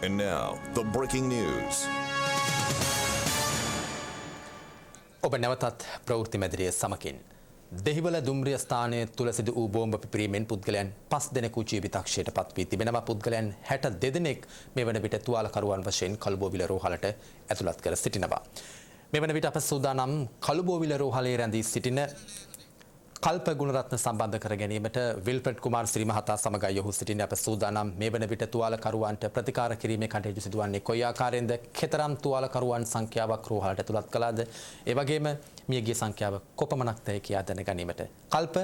And now, the breaking news. ඔබ නැවතත් ප්‍රවෘත්ති මැදිරිය සමගින්. දෙහිවල දුම්රිය ස්ථානය තුල සිදු වූ බෝම්බ පිපිරීමෙන් පුද්ගලයන් 5 දෙනෙකු ජීවිතක්ෂයට පත් වී තිබෙනවා. පුද්ගලයන් 62 දෙනෙක් මේ වන විට තුවාලකරුවන් වශයෙන් කළුබෝවිල රෝහලට ඇතුළත් කර සිටිනවා. මේ වන විට අප සූදානම් කළුබෝවිල රෝහලේ රැඳී සිටින කල්ප ගුණරත්න සම්බන්ධ කර ගැනීමට විල්ෆ්‍රඩ් කුමාර් ශ්‍රී මහතා සමගයි ඔහු සිටින්නේ. අප සූදානම් මේ වන විට තුවාලකරුවන්ට ප්‍රතිකාර කිරීමේ කටයුතු සිදුවන්නේ කොයි ආකාරයෙන්ද, කෙතරම් තුවාලකරුවන් සංඛ්‍යාවක් රෝහලට ඇතුළත් කළාද, ඒ වගේම මියගිය සංඛ්‍යාව කොපමණක්දයි කියා දැන ගැනීමට. කල්ප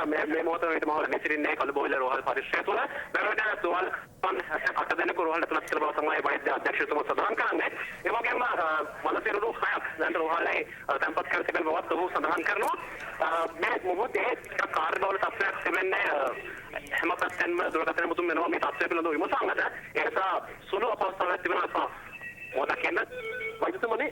මේ මොහොතේ විට මම සිටින්නේ කළුබෝවිල රෝහල් පරිසරය තුළ. මෙවැනි තුවාලකරුවන් 8 දෙනෙකු රෝහලට ඇතුළත් කළ බව තමයි වෛද්‍ය අධ්‍යක්ෂකතුමා සඳහන් කරන්නේ. ඒ වගේම මලසිරුරු 6ක් දැන් රෝහලේ තැන්පත් කර තිබෙන බවත් ඔහු සඳහන් කරනවා. මේ මොහොතේ ටිකක් කාර්යබහුල තත්ත්වයක් තිබෙන්නේ. හැම පැත්තෙන්ම දුරකථන මුතුන් වෙනවා මේ තත්ත්වය පිළිබඳව විමසන්නට. ඒ නිසා සුළු අපහසුතාවයක් තිබෙනවා. මොහොතක් කියන්න වෛද්‍යතුමනි.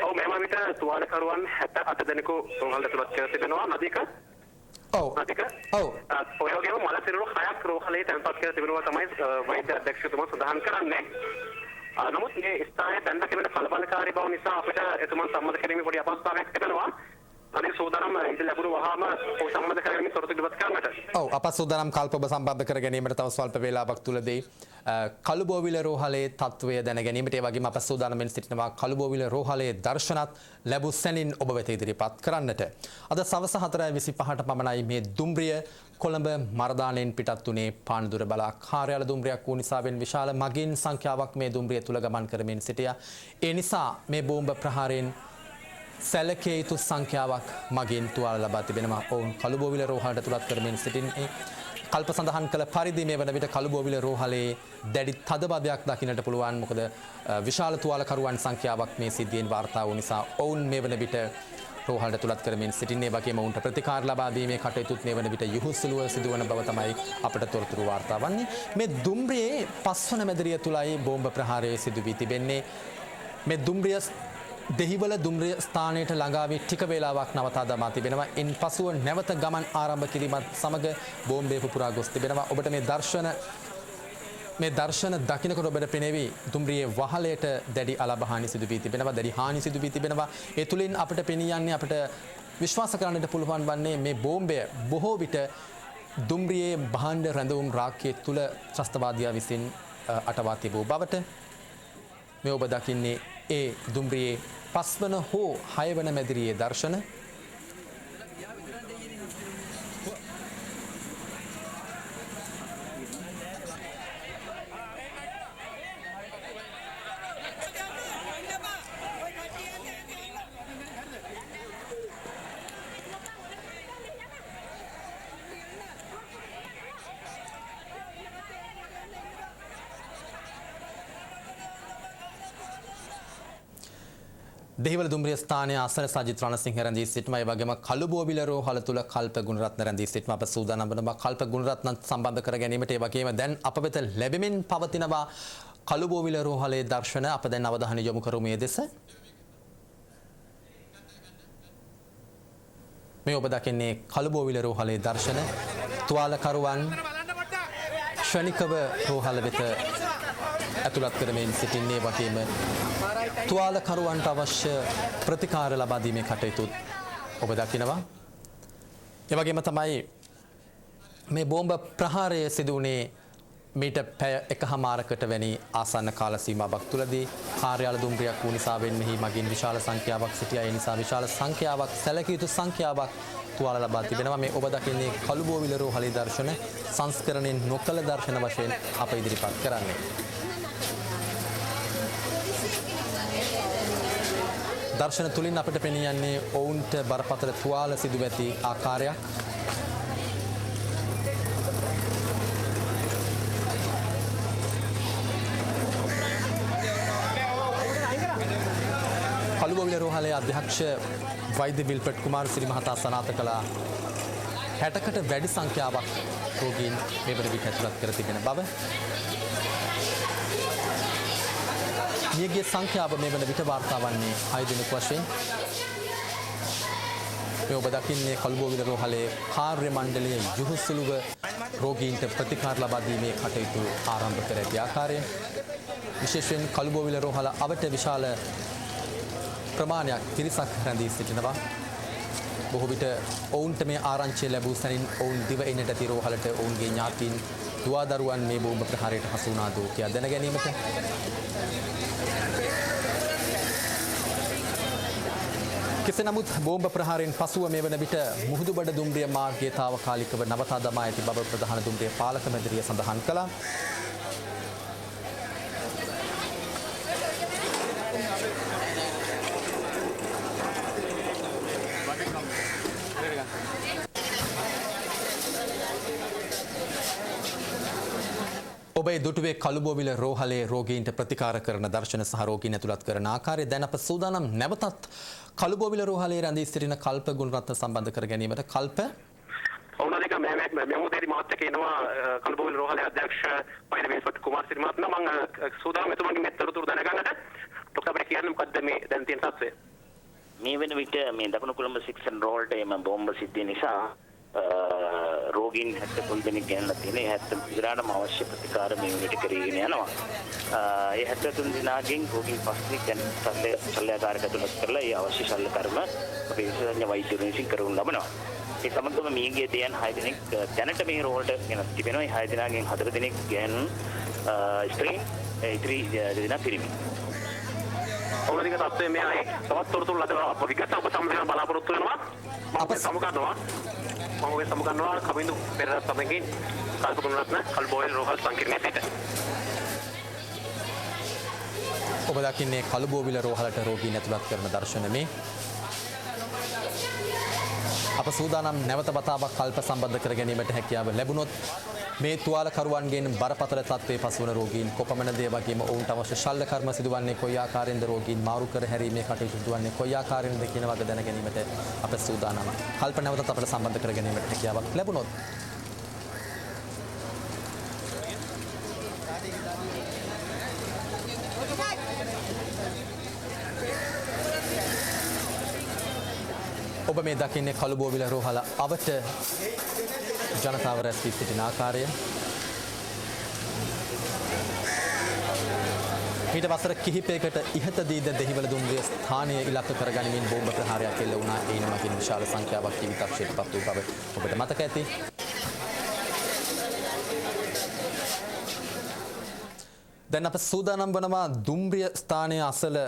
ඔව්, මෙම විට තුවාලකරුවන් 68 දෙනෙකු රෝහලට ඇතුළත් කර තිබෙනවා. නදීක. ඔව්. නදීක. ඔව්. ඔය වගේම මලසිරුරු 6ක් රෝහලේ තැන්පත් කර තිබෙනවා තමයි වෛද්‍ය අධ්‍යක්ෂකතුමා සඳහන් කරන්නේ. නමුත් මේ ස්ථානයේ දැනට තිබෙන කලබලකාරී බව නිසා අපිට එතුමන් සම්බන්ධ කිරීමේ පොඩි අපහසුතාවයක් තිබෙනවා. අනේ සූදානම් ඉතින් ලැබුණු වහාම ඔහු සම්බන්ධ කරගැනීමේ තොරතුරු ඉදිරිපත් කරන්නට. ඔව්, අප සූදානම් කල්ප ඔබ සම්බන්ධ කර ගැනීමට තව ස්වල්ප වේලාවක් තුලදී කළුබෝවිල රෝහලේ තත්ත්වය දැන ගැනීමට. ඒ වගේම අප සූදානම්ෙන් සිටිනවා කළුබෝවිල රෝහලේ දර්ශනත් ලැබු සැනින් ඔබ වෙත ඉදිරිපත් කරන්නට. අද සවස 4:25ට පමණයි මේ දුම්රිය කොළඹ මරදානෙන් පිටත් වුණේ. පානදුර බලා කාර්යාල දුම්රියක් වූ නිසාවෙන් විශාල මගින් සංඛ්‍යාවක් මේ දුම්රිය තුල ගමන් කරමින් සිටියා. ඒ නිසා මේ බෝම්බ ප්‍රහාරයෙන් සැලකිය යුතු සංඛ්‍යාවක් මගින් තුවාල ලබා තිබෙනවා. ඔවුන් කළුබෝවිල රෝහලට ඇතුළත් කරමින් සිටින්නේ. කල්ප සඳහන් කළ පරිදි මේ වන විට කළුබෝවිල රෝහලේ දැඩි තදබදයක් දකින්නට පුළුවන්. මොකද විශාල තුවාලකරුවන් සංඛ්‍යාවක් මේ සිද්ධියෙන් වාර්තා වූ නිසා ඔවුන් මේ වන විට රෝහලට ඇතුළත් කරමින් සිටින්නේ. වගේම ඔවුන්ට ප්‍රතිකාර ලබා දීමේ කටයුතුත් මේ වන විට යහුසුලුව සිදුවන බව තමයි අපට තොරතුරු වාර්තා වන්නේ. මේ දුම්රියේ පස්වන මැදිරිය තුලයි බෝම්බ ප්‍රහාරය සිදු වී තිබෙන්නේ. මේ දුම්රිය දෙහිවල දුම්රිය ස්ථානයට ළඟා වී ටික වේලාවක් නවතා දමා තිබෙනවා. ඉන් පසුව නැවත ගමන් ආරම්භ කිරීමත් සමග බෝම්බය පුපුරා ගොස් තිබෙනවා. ඔබට මේ දර්ශන දකිනකොට ඔබට පෙනේවි දුම්රියේ වහලයට දැඩි අලබහානි සිදු වී තිබෙනවා, දැඩි හානි සිදු වී තිබෙනවා. ඒ තුලින් අපිට පෙනී යන්නේ, අපිට විශ්වාස කරන්නට පුළුවන් වන්නේ මේ බෝම්බය බොහෝ විට දුම්රියේ භාණ්ඩ රැඳවුම් රාක්කය තුල ත්‍රස්තවාදියා විසින් අටවා තිබූ බවට. මේ ඔබ දකින්නේ ඒ දුම්රියේ පස්වන හෝ හයවන මැදිරියේ දර්ශන. දෙහිවල දුම්රිය ස්ථානයේ ආසන සජිත් රණසිංහ රැඳී සිටිනවා. ඒ වගේම කළුබෝවිල රෝහල තුල කල්ප ගුණරත්න රැඳී සිටිනවා. අප සූදානම් වෙනවා කල්ප ගුණරත්න සම්බන්ධ කර ගැනීමට. ඒ වගේම දැන් අප වෙත ලැබෙමින් පවතිනවා කළුබෝවිල රෝහලේ දර්ශන. අප දැන් අවධානය යොමු කරමු මේ දෙස. මේ ඔබ දකින්නේ කළුබෝවිල රෝහලේ දර්ශන. තුවාලකරුවන් ක්ෂණිකව රෝහල වෙත ඇතුළත් කරමින් සිටින්නේ. වගේම තුවාලකරුවන්ට අවශ්‍ය ප්‍රතිකාර ලබා දීමේ කටයුතුත් ඔබ දකිනවා. ඒ වගේම තමයි මේ බෝම්බ ප්‍රහාරය සිදු වුණේ මීට පැය එකහමාරකට වැනි ආසන්න කාල සීමාවක් තුලදී. කාර්යාල දුම්රියක් වූ නිසා මෙහි මගින් විශාල සංඛ්‍යාවක් සිටියා. ඒ නිසා විශාල සංඛ්‍යාවක්, සැලකිය යුතු සංඛ්‍යාවක් තුවාල ලබා තිබෙනවා. මේ ඔබ දකින්නේ කළුබෝවිල රෝහලේ දර්ශන, සංස්කරණයෙන් නොකළ දර්ශන වශයෙන් අප ඉදිරිපත් කරන්නේ. දර්ශන තුලින් අපිට පෙනී යන්නේ ඔවුන්ට බරපතල තුවාල සිදු ඇති ආකාරයක්. කළුබෝවිල රෝහලේ අධ්‍යක්ෂ වෛද්‍ය විල්ෆ්‍රඩ් කුමාර සිරි මහතා සනාථ කළා 60කට වැඩි සංඛ්‍යාවක් රෝගීන් මේ වන විට ඇතුළත් කර තිබෙන බව. මියගිය සංඛ්‍යාව මේ වන විට වාර්තා වන්නේ 6 දෙනෙකු වශයෙන්. මේ ඔබ දකින්නේ කළුබෝවිල රෝහලේ කාර්ය මණ්ඩලයේ යුහුසුලුව රෝගීන්ට ප්‍රතිකාර ලබා දීමේ කටයුතු ආරම්භ කර ඇති ආකාරය. විශේෂයෙන් කළුබෝවිල රෝහල අවට විශාල ප්‍රමාණයක් පිරිසක් රැඳී සිටිනවා. බොහෝ විට ඔවුන්ට මේ ආරංචිය ලැබූ සැනින් ඔවුන් දිව එන්නට ඇති රෝහලට ඔවුන්ගේ ඥාතීන් දුවා දරුවන් මේ බෝම්බ ප්‍රහාරයට හසු වුණාද කියා දැන ගැනීමට. කෙසේ නමුත් බෝම්බ ප්‍රහාරයෙන් පසුව මේ වන විට මුහුදුබඩ දුම්රිය මාර්ගය තාවකාලිකව නවතා දමා ඇති බව ප්‍රධාන දුම්රිය පාලක මැදිරිය සඳහන් කළා. ඔබේ දුටුවේ කළුබෝවිල රෝහලේ රෝගීන්ට ප්‍රතිකාර කරන දර්ශන සහ රෝගීන් ඇතුළත් කරන ආකාරය. දැන් අප සූදානම් නැවතත් කළුබෝවිල රෝහලේ රැඳී සිටින කල්ප ගුණරත්න සම්බන්ධ කර ගැනීමට. කල්ප ඔවුන් දෙක මේ මේ මොහොතේදී මාත් එක්ක ඉනවා කළුබෝවිල රෝහලේ අධ්‍යක්ෂ වෛද්‍ය වින්සොට් කුමාරසිරි මහත්මයා. මම සූදානම් එතුමන්ගෙන් මේ තොරතුරු දැනගන්නට. ඩොක්ටර් අපිට කියන්න මොකද්ද මේ දැන් තියෙන තත්ත්වය? මේ වෙන විට මේ දකුණු කොළඹ ශික්ෂණ රෝහලට එම බෝම්බ සිද්ධිය නිසා රෝගීන් 73 දෙනෙක් ගෙනලා තියෙන. ඒ 73 දෙනාටම අවශ්‍ය ප්‍රතිකාර මේ වෙනට කරගෙන යනවා. ඒ 73 දෙනාගෙන් රෝගීන් 5 දෙනෙක් දැන් ශල්‍යකාරක ඇතුළත් කරලා ඒ අවශ්‍ය ශල්‍ය කර්ම අපේ විශේෂඥ වෛද්‍යවරුන් විසින් කරවනු ලබනවා. ඒ සමගම මියගිය දෙයන් 6 දෙනෙක් දැනට මේ රෝහලට ගෙනත් තිබෙනවා. ඒ 6 දෙනාගෙන් 4 දෙනෙක් ගැහැණු ස්ත්‍රීන්, ඉතිරි දෙදෙනා පිරිමි. ඔවුන් දෙක තත්ත්වය මෙයයි. තවත් තොරතුරු ලද අප විගත ඔබ සමග බලාපොරොත්තු වෙනවා. අප සමුගන්නවා. මම ඔබ සමුගන්නවා කවිඳු පෙරේරා සමගින් කල්ප ගුණරත්න කළුබෝවිල රෝහල් සංකීර්ණයේ සිට. ඔබ දකින්නේ කළුබෝවිල රෝහලට රෝගීන් ඇතුළත් කරන දර්ශන මේ. අප සූදානම් නැවත වතාවක් කල්ප සම්බන්ධ කර ගැනීමට හැකියාව ලැබුණොත් මේ තුවාලකරුවන්ගෙන් බරපතල තත්ත්වයේ පසුවන රෝගීන් කොපමණ දේ වගේම ඔවුන්ට අවශ්‍ය ශල්‍ය කර්ම සිදුවන්නේ කොයි ආකාරයෙන්ද, රෝගීන් මාරු කර හැරීමේ කටයුතු සිදුවන්නේ කොයි ආකාරයෙන්ද කියන වග දැන ගැනීමට අප සූදානම්. කල්ප නැවතත් අපට සම්බන්ධ කර ගැනීමට හැකියාවක් ලැබුණොත් ඔබ මේ දකින්නේ කළුබෝවිල රෝහල අවට ජනතාව රැස් වී සිටින ආකාරය. මීට වසර කිහිපයකට ඉහතදීද දෙහිවල දුම්රිය ස්ථානය ඉලක්ක කරගනිමින් බෝම්බ ප්‍රහාරයක් එල්ල වුණා. ඒ මගින් විශාල සංඛ්‍යාවක් ජීවිතක්ෂයට පත් වූ බව ඔබට මතක ඇති. දැන් අප සූදානම් වනවා දුම්රිය ස්ථානය අසල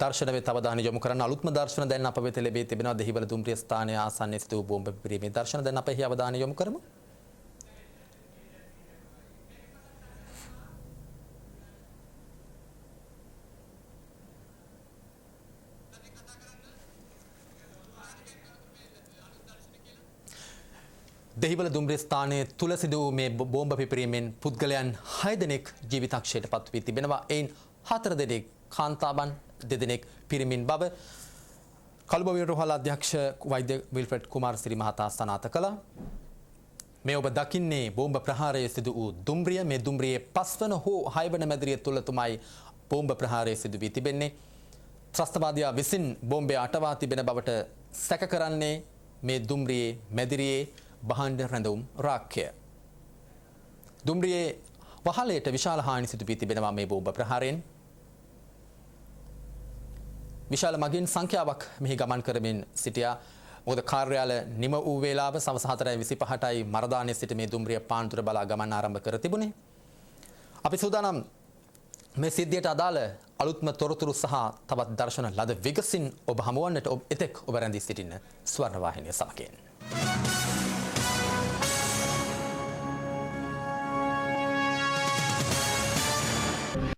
දර්ශන වෙත අවධානය යොමු කරන්න. අලුත්ම දර්ශන දැන් අප වෙත ලැබී තිබෙනවා. දෙහිවල දුම්රිය ස්ථානය ආසන්නයේ සිට වූ බෝම්බ පිපිරීමේ දර්ශන දැන් අප එහි අවධානය යොමු කරමු. දෙහිවල දුම්රිය ස්ථානයේ තුල සිදු වූ මේ බෝම්බ පිපිරීමෙන් පුද්ගලයන් 6 දෙනෙක් ජීවිතක්ෂයට පත් වී තිබෙනවා. එයින් 4 දෙනෙක් කාන්තාවන්, 2 දෙනෙක් පිරිමින් බව කළුබෝවිල රෝහල අධ්‍යක්ෂ වෛද්‍ය විල්ෆ්‍රෙඩ් කුමාරසිරි මහතා සනාථ කළා. මේ ඔබ දකින්නේ බෝම්බ ප්‍රහාරය සිදු වූ දුම්රිය. මේ දුම්රියේ 5 වන හෝ 6 වන මැදිරිය තුල තුමයි බෝම්බ ප්‍රහාරය සිදු වී තිබෙන්නේ. ත්‍රස්තවාදියා විසින් බෝම්බය අටවා තිබෙන බවට සැක කරන්නේ මේ දුම්රියේ මැදිරියේ භාණ්ඩ රැඳවුම් රාක්කය. දුම්රියේ වහලයට විශාල හානි සිදු වී තිබෙනවා මේ බෝම්බ ප්‍රහාරයෙන්. විශාල මගින් සංඛ්‍යාවක් මෙහි ගමන් කරමින් සිටියා. මොකද කාර්යාල නිම වූ වේලාව සවස 4:25ටයි මරදානේ සිට මේ දුම්රිය පාන්තුර බලා ගමන් ආරම්භ කර තිබුණේ. අපි සූදානම් මේ සිද්ධියට අදාළ අලුත්ම තොරතුරු සහ තවත් දර්ශන ලද විගසින් ඔබ හමුවන්නට. ඔබ එතෙක් ඔබ රැඳී සිටින්න ස්වර්ණ වාහිනිය සමගින්.